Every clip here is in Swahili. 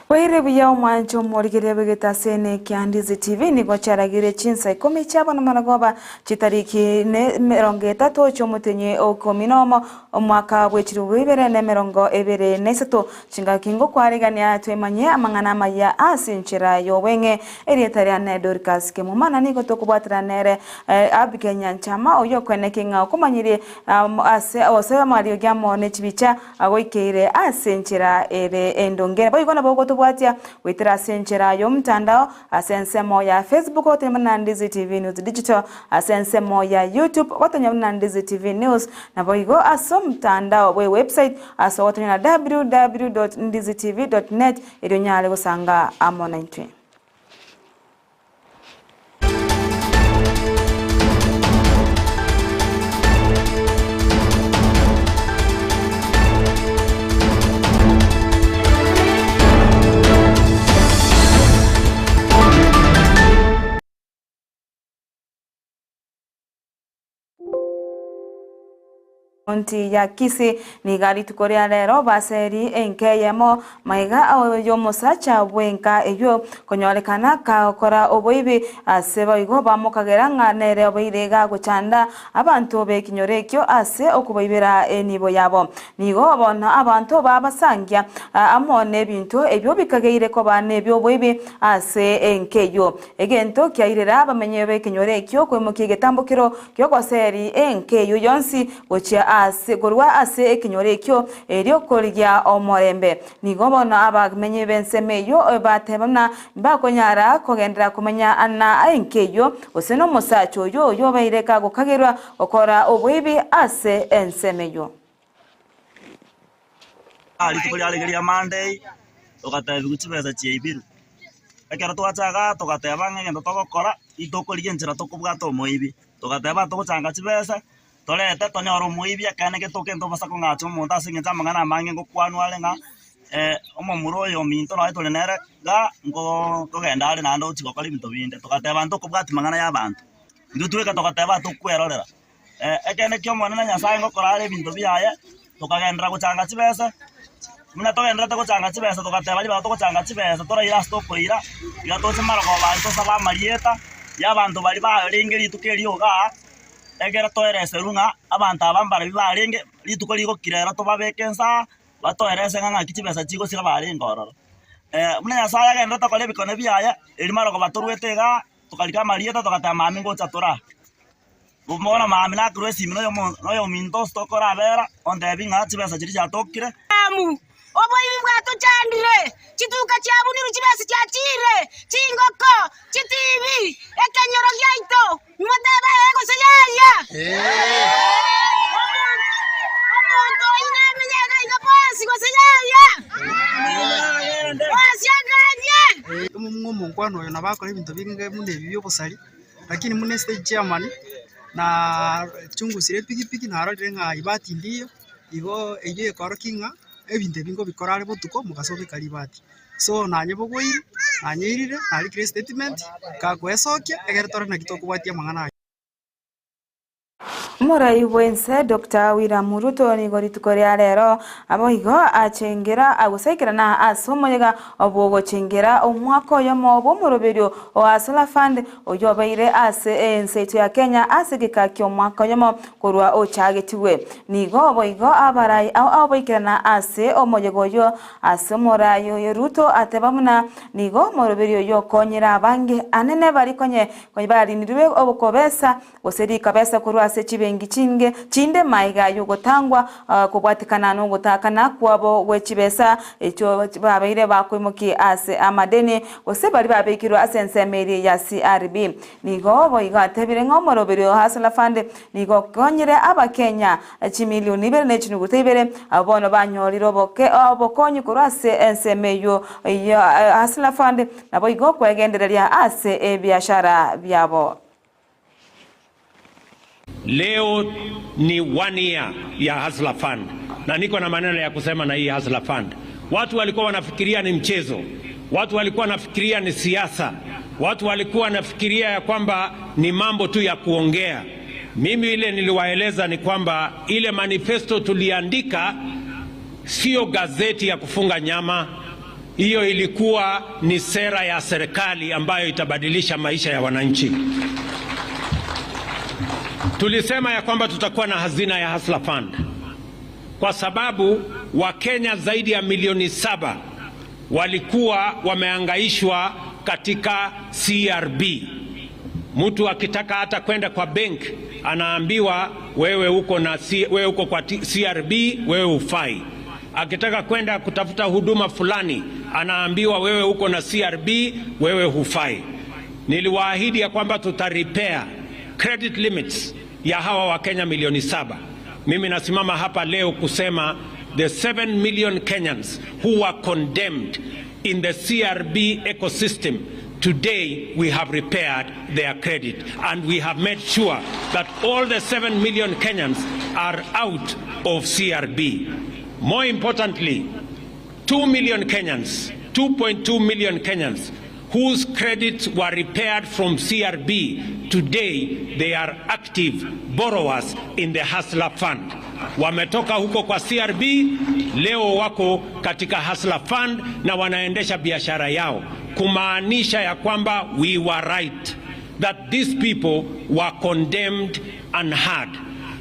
Waire buya omwancho omorigere bwegetasene kia Ndizi TV nigo charagire chinsa 10 chiabo na maragoba chitariki ne 30 chiomotenye okominomo omwaka bwechiro bibere ne 23 chingaki ngokwarigania twemanye amang'ana maya ase enchera yobweng'e erieta ria ne Dorcas Kemumana nigo tokobwatera nere Abigail Nyanchama oyo kweneke ng'a okomanyirie ase ose amario giamo ne chibicha agoikeire ase enchera ere endongere boigo nabo tubwatia witira senchera yo mtandao asensemo ya Facebook otemana Ndizi TV News Digital asensemo ya YouTube otonya na Ndizi TV News na boigo aso mtandao we website aso otonya na www.ndizitv.net eryo nyale gusanga amo 19. Nti ya Kisii ni gari tukorea lero baseri enkeyemo maiga oyo musacha bwenka eyo konyorekana ka okora oboibi ase boigo bamukagera ng'a nere oboirega gochanda abantu bekinyorekyo ase okuboibera enibo yabo nigo bona abantu babasangia amo nebintu ebyo bikageire ko bane ebyo oboibi ase enkeyo egento kyairera abamenye bekinyorekyo kwemuki getambukiro kyogoseri enkeyo yonsi gochia ase gorwa ase ekinyorekyo eryo korigia omorembe nigo bona abamenye bensemeyo batebana bakonyara kogendera kumenya ana enkeyo ose no musacho yo yo baireka gokagerwa okora oboibi ase ensemeyo ali tukolialegeria Monday tugateba guchibesa chiaibiru ekero twachaga tugateba ng'egendo togokora itokorigia enchera tokobwata omoibi tugateba togochanga chibesa torete tonyora omoibi akane getoke ntobasa kong'acha omonto ase eng'encho amang'ana amange ngokwanwa are ng'a omomura oyo ominto noe tore nere ga nkogenda are naende ochi gokora ebinto binde togateba ntokobwati mang'ana ya abanto intwe tweka togateba tokwerorera ekende kia omonene Nyasaye ngokora are ebinto biaye tokagendera gochanga chibesa muna togenderete gochanga chibesa togateba ribaga togochanga chibesa toraira ase tokoira iga toche marogoba aria tosaba amarieta ya abanto baria barenge rituko erio igaa egera toereserwa ng'a abanto aba mbarabi barenge rituko rigokirera tobabeke ensaa batoerese ng'a ng'aki chibesa chigosira barenge ororo buna Nyasaye agenderete okora ebikone biaye eri marogoba torwete igaa tokarika amarieta togateba mami ngocha tora bono mami nakorwa esimi noyo ominto ase tokorabera ontebi ng'a chibesa chiria chiatokire oboibi bwatochandire chituka chiabuniru chibesa chiachire chingoko chitibi ekenyoro giaito motebe gose yaya omonto oine amenyega iga bonsi gose yaya bonsi aganye omonkwano oyo nabakora ebinto binge buna ebi by'obosari lakini mune stage chairman na chungusire pikipiki narorire ng'a ibati ndiyo igo eyo ekoroki ng'a ebinto ebingo bikora are botuko mugasobeka ribati so nanye bogoire nanyeirire narikire statement kagwesokia egere tore naki tokobwatia amang'ana. Murai bwense Dr. William Ruto nigo rituko ria rero aboigo achengera agosekerana ase omoyega obwogochengera omwaka oyomo bw'omoroberio o Hustler Fund oyo obeire ase ense ya Kenya ase geka kia omwaka oyomo korwa ochagetiwe nigo oboigo abarai aboikerana ase omoyega oyo ase omorai oyo Ruto ateba muna nigo omoroberio oyo okonyera abange anene barikonye barinirwe obokobesa gose rikabesa korwa ase chibengi chinge chinde maiga yogotangwa kobwatikana no gotakana kwabo gwechibesa echo babeire bakwemoki ase amadeni gose bari babekirwa ase ensemeri ya CRB nigo boigo atebire ng'a omoroberio Hustler Fund nigo konyire abakenya chimilioni ibere ne chinuguta ibere abono banyorire oboke obokonyi korwa ase ensemeyo ya Hustler Fund nabo igo kwegendereria ase ebiashara biabo. Leo ni 1 year ya Hustler Fund na niko na maneno ya kusema na hii Hustler Fund. Watu walikuwa wanafikiria ni mchezo, watu walikuwa wanafikiria ni siasa, watu walikuwa wanafikiria ya kwamba ni mambo tu ya kuongea. Mimi ile niliwaeleza ni kwamba ile manifesto tuliandika sio gazeti ya kufunga nyama, Hiyo ilikuwa ni sera ya serikali ambayo itabadilisha maisha ya wananchi. Tulisema ya kwamba tutakuwa na hazina ya Hustler Fund kwa sababu Wakenya zaidi ya milioni 7 walikuwa wameangaishwa katika CRB. Mtu akitaka hata kwenda kwa bank anaambiwa wewe uko kwa CRB, wewe hufai. Akitaka kwenda kutafuta huduma fulani anaambiwa wewe uko na CRB, wewe hufai. Niliwaahidi ya kwamba tutarepair credit limits ya hawa Wakenya milioni 7. Mimi nasimama hapa leo kusema the 7 million Kenyans who were condemned in the CRB ecosystem, today we have repaired their credit and we have made sure that all the 7 million Kenyans are out of CRB. More importantly, 2 million Kenyans, 2.2 million Kenyans whose credits were repaired from CRB, today they are active borrowers in the Hustler Fund. Wametoka huko kwa CRB, leo wako katika Hustler Fund na wanaendesha biashara yao, kumaanisha ya kwamba we were right that these people were condemned and hard.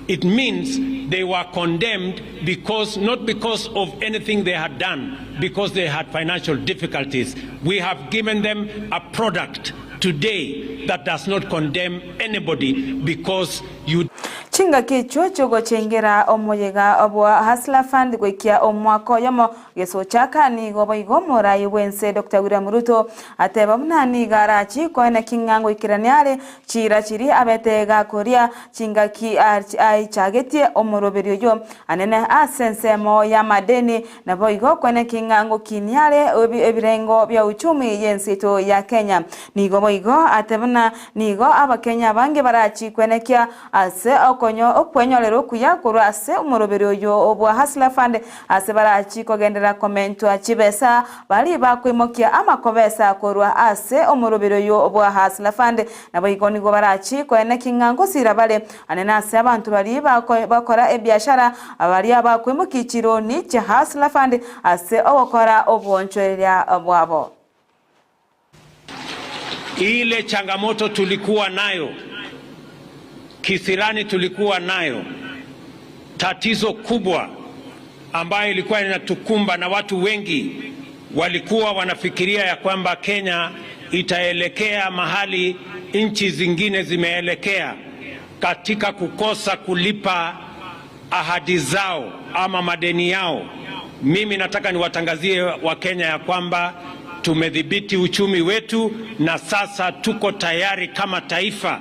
It means they were condemned because not because of anything they had done, because they had financial difficulties. We have given them a product today that does not condemn anybody because you Chinga kicho chogochengera omoyega obwa Hustler Fund goikia omwaka oyomo gesochaka nigo boigo morai bwense Dr. William Ruto ateba munani garachi koene king'ango ikiraniare chira chiri abetega koria chingaki aichagetie omoroberi oyo anene asensemo ya madeni na boigo koene king'ango kiniare ebirengo bya uchumi yensito ya Kenya nigo boigo atebana nigo abakenya bange barachi kwenekia ase okonyo okwenyorera okuya korwa ase omoroberi oyo obwa Hustler Fund ase barachi kogendera komentwa chibesa bali bakwimokia amakobesa korwa ase omoroberi oyo obwa Hustler Fund nabo igo nigo barachi koene king'ango sira bale anene ase abantu bali bakora ebiashara abali abakwimokia chironi cha Hustler Fund ase ogokora obwonchoreria bwabo. Ile changamoto tulikuwa nayo kisirani, tulikuwa nayo tatizo kubwa ambayo ilikuwa inatukumba, na watu wengi walikuwa wanafikiria ya kwamba Kenya itaelekea mahali nchi zingine zimeelekea katika kukosa kulipa ahadi zao ama madeni yao. Mimi nataka niwatangazie Wakenya ya kwamba tumedhibiti uchumi wetu na sasa tuko tayari kama taifa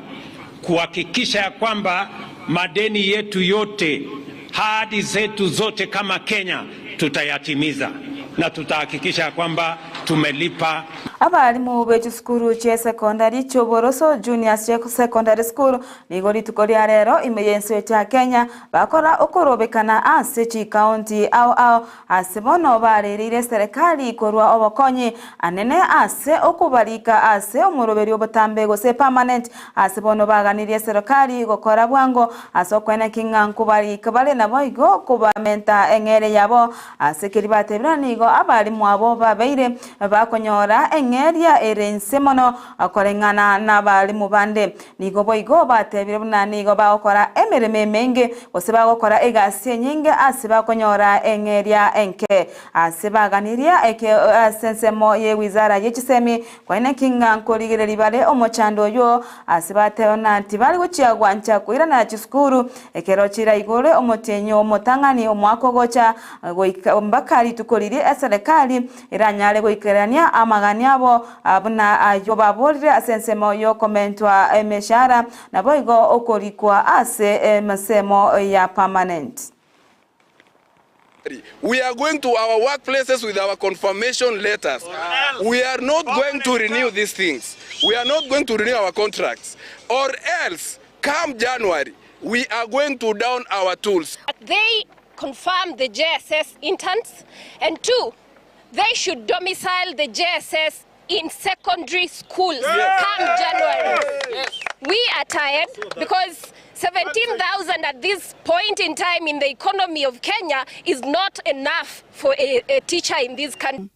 kuhakikisha ya kwamba madeni yetu yote, ahadi zetu zote kama Kenya tutayatimiza na tutahakikisha ya kwamba tumelipa. Abarimu b'echisukuru chia secondary Choboroso Junior Secondary School nigo rituko ria rero imeyenso ya Kenya bakora okorobekana ase chikaunti ao ao ase bono barerire serikali korwa obokonyi anene ase okubarika ase omoroberi obotambe gose permanent ase bono baganirie serikali gokora bwango ase okwena king'anku barika bare nabo igo kubamenta eng'ere yabo ase keri batebira nigo abarimu abo babeire bakonyora eng'eria erense mono akoreng'ana n'abarimu bande nigo boigo batebire buna nigo bagokora emeremo emenge gose bagokora egasi enyinge ase bakonyora eng'eria enke ase baganiria eke ase ensemo ye wizara y'echisemi kwaine king'ankorigereri bare omochando oyo ase batebana nti bari gochia gwancha koirana chisukuru ekero chira igore omotenyo omotang'ani omwaka ogocha goika mpaka rituko riri eserikali eranyare goikerania amagani abo abuna ayo baborire ase ensemo yokomentwa emeshara nabo igo okorikwa ase emasemo ya permanent. We are going to our workplaces with our confirmation letters. We are not going to renew these things. We are not going to renew our contracts. Or else, come January, we are going to down our tools. They confirm the JSS interns, and two, they should domicile the JSS in secondary schools come January. Yes. We are tired because 17,000 at this point in time in the economy of Kenya is not enough for a teacher in this country.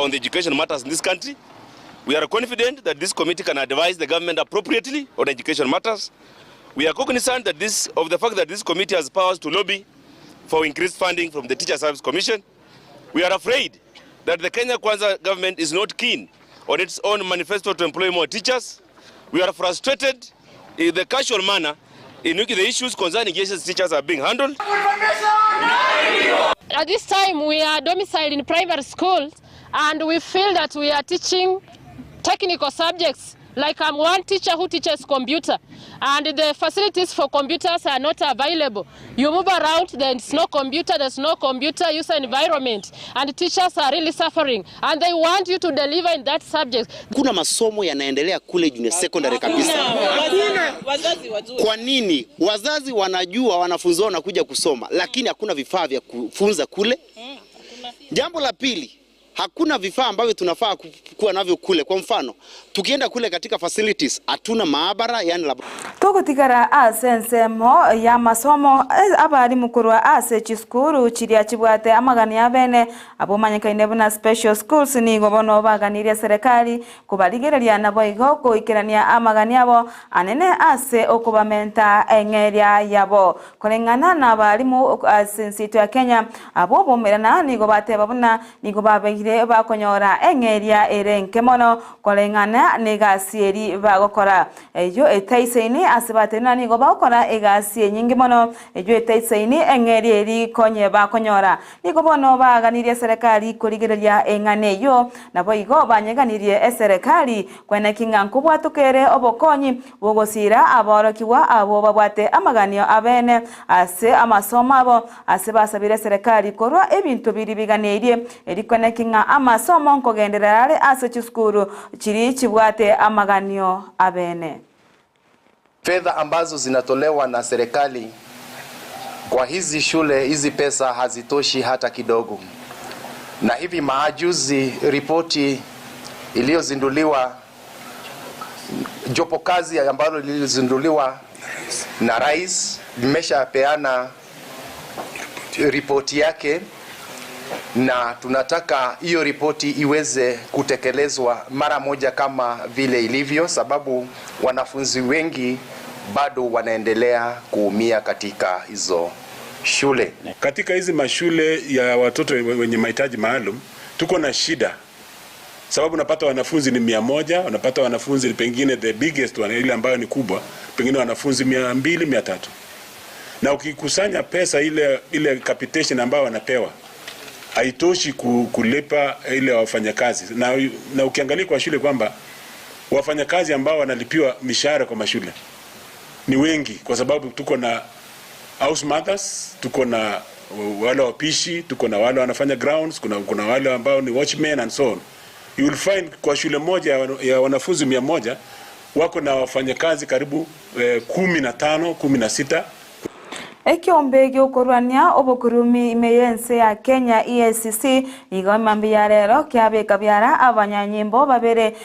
on the education matters in this country. We are confident that this committee can advise the government appropriately on education matters. We are cognizant that of the fact that this committee has powers to lobby for increased funding from the Teacher Service Commission. We are afraid that the Kenya Kwanza government is not keen on its own manifesto to employ more teachers. We are frustrated in the casual manner in which the issues concerning JSS teachers are being handled. At this time, we are domiciled in primary schools, and we feel that we are teaching technical subjects. Like I'm one teacher who teaches computer, and the facilities for computers are not available. You move around, there's no computer, there's no computer user environment, and teachers are really suffering, and they want you to deliver in that subject. Kuna masomo yanaendelea kule junior secondary kabisa. Kwa nini? Wazazi wanajua wanafunzi wao wanakuja kusoma, lakini hakuna vifaa vya kufunza kule. Jambo la pili, hakuna vifaa ambavyo tunafaa kuwa navyo kule. Kwa mfano, tukienda kule katika facilities, hatuna maabara, yani lab. Tugutigara ase ensemo ya masomo abarimu korwa ase chisukuru chiria chibwate amagani abene abomanyekaine buna special schools nigo bono baganirie serikali kubarigereria nabo igo goikerania amagani abo anene ase okobamenta eng'eria yabo koreng'ana na abarimu ase ensito ya Kenya abo bomerana nigo bateba buna nigo babeire bakonyora eng'eria ere nke mono koreng'ana negasi eri bagokora eyo etaiseini ase batena nigo bagokora egasi enyingi mono eyo etaiseini eng'eria eri konye bakonyora nigo bono baganirie serikali korigereria eng'ana eyo nabo igo banyeganirie eserikali kwena kinga nkobwatukere obokonyi bogosira aborokiwa abo babwate amaganio abene ase amasomo abo ase basabire serikali korwa ebintu biri biganerie eri kwena kinga amasomo nkogenderera ase chisukuru chiri chibwate amaganio abene. Fedha ambazo zinatolewa na serikali kwa hizi shule, hizi pesa hazitoshi hata kidogo. Na hivi majuzi ripoti iliyozinduliwa, jopo kazi ambalo lilizinduliwa na rais limeshapeana ripoti yake, na tunataka hiyo ripoti iweze kutekelezwa mara moja kama vile ilivyo, sababu wanafunzi wengi bado wanaendelea kuumia katika hizo shule. Katika hizi mashule ya watoto wenye mahitaji maalum tuko na shida, sababu unapata wanafunzi ni 100, unapata wanafunzi ni pengine the biggest one, ile ambayo ni kubwa, pengine wanafunzi 200, 300. Na ukikusanya pesa ile capitation ambayo wanapewa haitoshi kulipa ile wafanyakazi. Na ukiangalia kwa shule kwamba wafanyakazi ambao wanalipiwa mishahara kwa mashule ni wengi, kwa sababu tuko na house mothers, tuko na wale wapishi, tuko na wale wanafanya grounds, kuna wale ambao ni watchmen and so on. You will find kwa shule moja ya wanafunzi 100 wako na wafanyakazi karibu 15, 16. Ekiombe giokorwania obokurumi imeyense ya Kenya EACC igo mambi ya rero kiabeka biara abanyanyimbo babere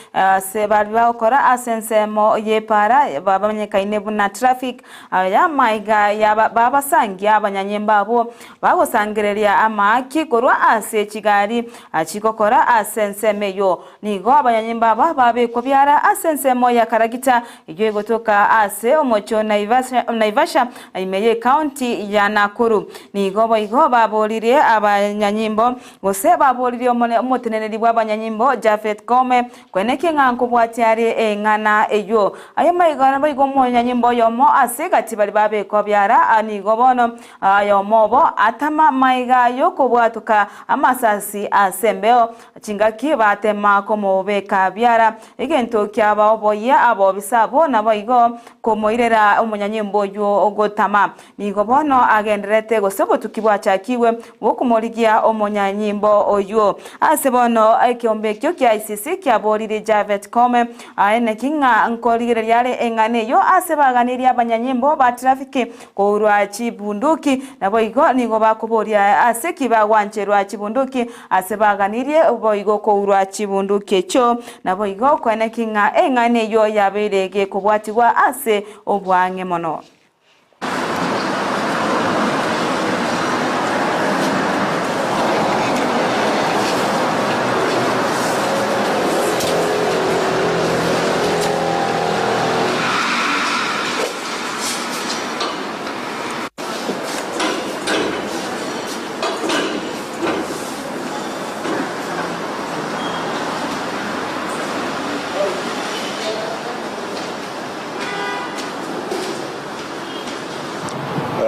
se bari bakora asensemo yepara babanyekaine buna traffic aya maiga ya babasangia abanyanyimbo abo bagosangereria amaki korwa ase chigari achikokora asenseme yo nigo abanyanyimbo aba babekwa biara asensemo ya Karagita iyo gotoka ase omocho Naivasha imeye county ya Nakuru nigo boigo baborire abanyanyimbo gose baborire omoteneneri bwa abanyanyimbo Jafet Kome kweneke ng'anko bwatiare eng'ana eyo ayo maigo boigo omonyanyimbo yomo ase gati bari babeko byara nigo bono ayo mobo atama maiga yo kobwatuka amasasi asembeo chingaki batema komobeka byara egento kyaba oboya abo bisabo nabo igo komoirera omonyanyimbo yo ogotama nigo bono agenderete gose botukibwa chakiwe bokumorigia omonyanyimbo oyo ase bono ekiombe kyo kya ICC kyaborire Javet Kome aene kinga nkorigire yale engane yo ase baganiria abanyanyimbo ba traffic korwa chibunduki nabo igo nigo bakoboria ase kibagwancherwa chibunduki ase baganirie boigo korwa chibunduki echo nabo igo kwene kinga engane yo yaberege kobwatigwa ase obwange mono.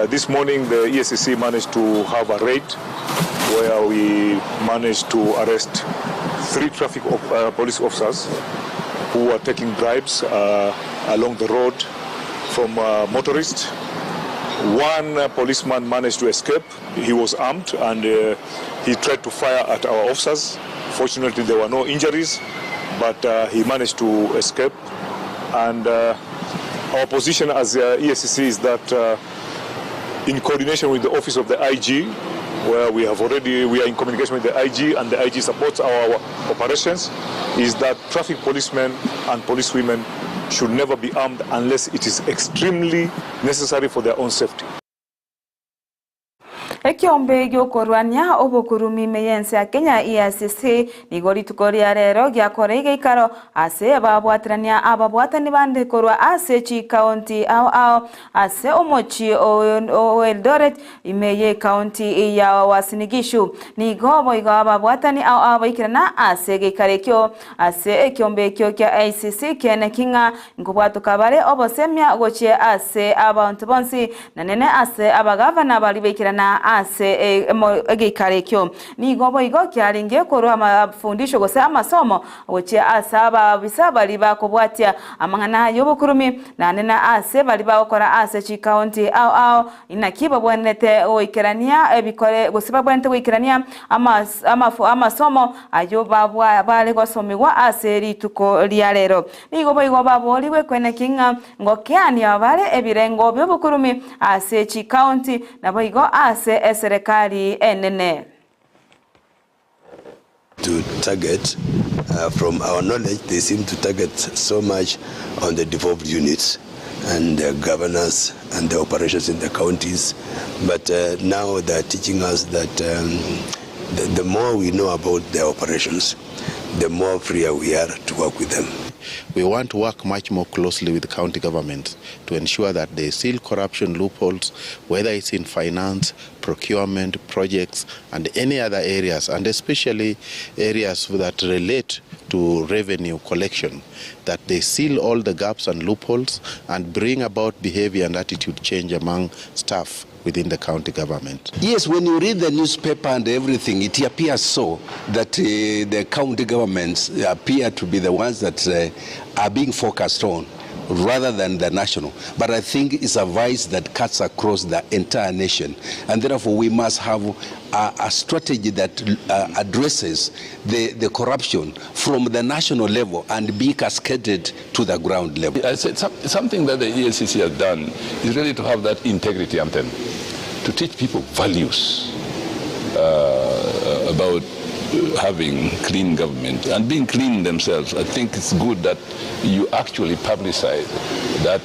This morning, the EACC managed to have a raid where we managed to arrest 3 traffic police officers who were taking bribes along the road from motorists. One policeman managed to escape. He was armed and he tried to fire at our officers. Fortunately, there were no injuries, but he managed to escape. And our position as EACC is that in coordination with the office of the IG, where we are in communication with the IG, and the IG supports our operations, is that traffic policemen and policewomen should never be armed unless it is extremely necessary for their own safety. Ekiombe giokorwania obokurumi meyense ya Kenya EACC nigo rituko ria rero giakora igeikaro ase ababwatirania ababwatani bande korwa ase chi county ao ao ase omochi o Eldoret imeye county ya Uasin Gishu nigo boigo ababwatani ao ao baikirana ase geikarekio ase ekiombe kio kia EACC kene kinga ngobwatuka bare obosemia gochie ase abantu bonsi nanene ase abagavana bari baikirana ase egeikarekio nigo boigo kyaringe korwa amafundisho gose amasomo gochia ase ababisa bari bakobwatia amang'ana y'obokurumi nanena ase bari bagokora ase chikaunti ao ao inaki babwenete goikerania ebikore gose babwenete goikerania amasomo ayo babwa bale gosomigwa ase rituko ria rero nigo boigo baborigwe kwene king'a ngokeania bare ebirengo by'obokurumi ase chikaunti naboigo ase eserikali enene. To target, from our knowledge, they seem to target so much on the devolved units and the governors and the operations in the counties. But now they're teaching us that the more we know about their operations, the more freer we are to work with them. We want to work much more closely with the county governments to ensure that they seal corruption loopholes, whether it's in finance, procurement, projects, and any other areas, and especially areas that relate to revenue collection, that they seal all the gaps and loopholes and bring about behavior and attitude change among staff within the county government. Yes, when you read the newspaper and everything, it appears so that the county governments appear to be the ones that are being focused on rather than the national. But I think it's a vice that cuts across the entire nation. And therefore we must have a strategy that addresses the corruption from the national level and be cascaded to the ground level. I said something that the EACC has done is really to have that integrity anthem, to teach people values about having clean government and being clean themselves. I think it's good that you actually publicize that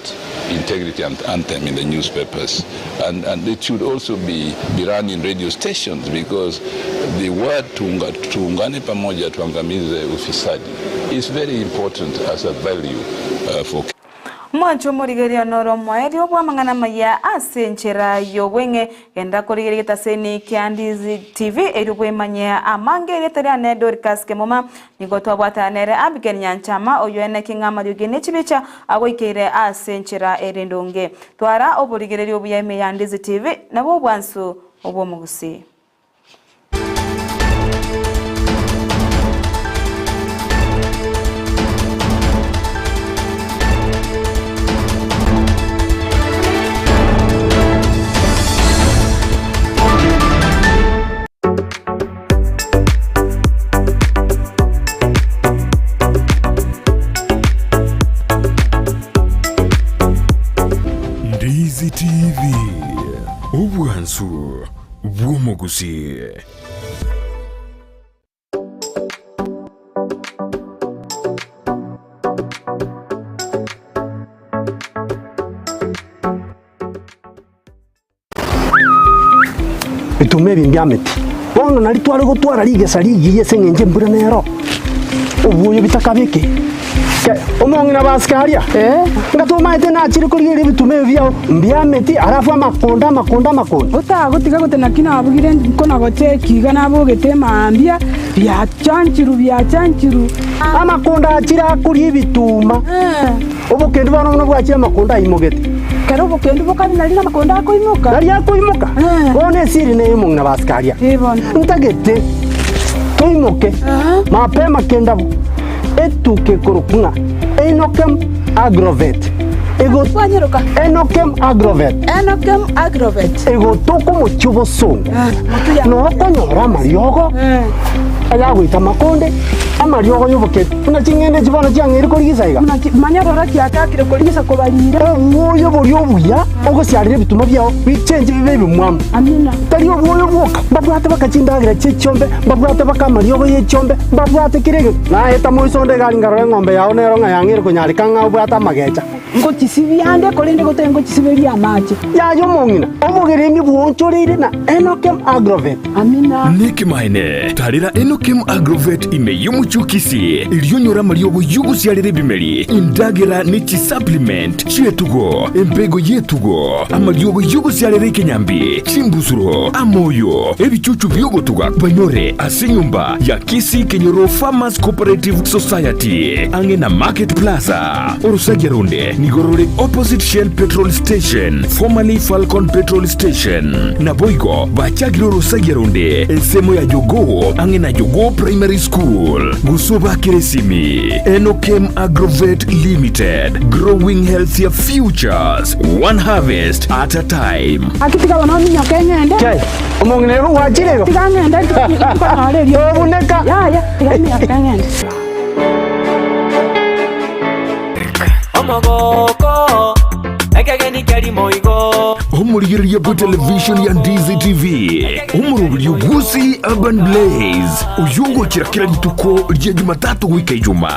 integrity anthem in the newspapers. And it should also be run in radio stations, because the word tuungane pamoja tuangamize ufisadi is very important as a value for Mwancho morigerio noro mwaerio bwa mang'ana maya ase enchera yobweng'e genda korigeria getaseni kia Ndizi TV eri bwemanyea amange erieta riane Dorcas Kemoma nigo twabwatanere Abigail Nyanchama oyo ene king'ama riogi ne chibicha agoikeire ase enchera ere ndonge twara oborigererio obuya ime ya Ndizi TV nabo obwansu obwomugusi. Ndizi TV obwansu bw'omuguzi. Bitume bimbyamete bono nari twari gutwara rigesa rigiye se ngenje mbura nero obuyo bitakabike omong'ina basikaria ngatumaete nachire kurigeria bitume byao mbyameti arafu amakonda amakonda amakonda utagutiga gute nakina abugire nkona gochekiga nabogete mambia byachanchiru byachanchiru amakonda achira kuria ebituma obokendu bono bwachire amakonda aimogete Kero bokendu bokari nari na makonda akoimoka. Nari akoimoka. Bono esiri ne imong'ina basikaria. Ntagete toimoke mapema kendabo etuke korokuna Enokem Agrovet. Ego Enokem Agrovet. Enokem Agrovet. Ego toko mochubo songo. No okonyora amariogo. Ayagwita makonde amariogo yoboke. Una chingende chibona chiang'eri korigisa iga. Manyarora kiakakire korigisa kobarira. Obwoyo bori obuya ogosiarire ebituma biao bichenje bibe ebimwamu. Amina. Tari obwoyo bwoka babwate bakachindagira chiechombe babwate baka amariogo yechombe babwate kirege. Naeta moisonde egari ngarora eng'ombe yao nero ng'a yang'eri konyareka ng'a obwate amagecha. Ngochisibiande korende gote ngochisiberia amache. Yayo mong'ina obogeremi bwonchoreire na Enokem Agrovet. Amina. Nekimaene tarira Enokem Agrovet ime yomuchukisi ilionyora mariogo yugusiarire ebimeri indagira nichi supplement chietugo empego yetugo amariogo yugusiarire ekenyambi chimbusuro amoyo ebichuchu byogotuga banyore ase nyumba ya Kisii Kenyoro Farmers Cooperative Society ange na Market Plaza Orusagia Runde Nigorore opposite Shell Petrol Station formerly Falcon Petrol Station na Boigo bachagiro Rusagia Runde ensemo ya Jogoo ange na Jogoo Primary School Gusoba Kiresimi. Enokem Agrovet Limited, growing healthier futures one harvest at a time. Akitika wanomi nyokengende. Che, omong'ina wachirego. Tigangende nkonorerio. Obuneka. Ya ya, tigami nyokengende. Omogoko ekegeni keri moigo omurigereria bwa television ya Ndizi TV omurubiri Gusii Urban Blaze uyungo kira kira rituko rya Jumatatu wika ijuma.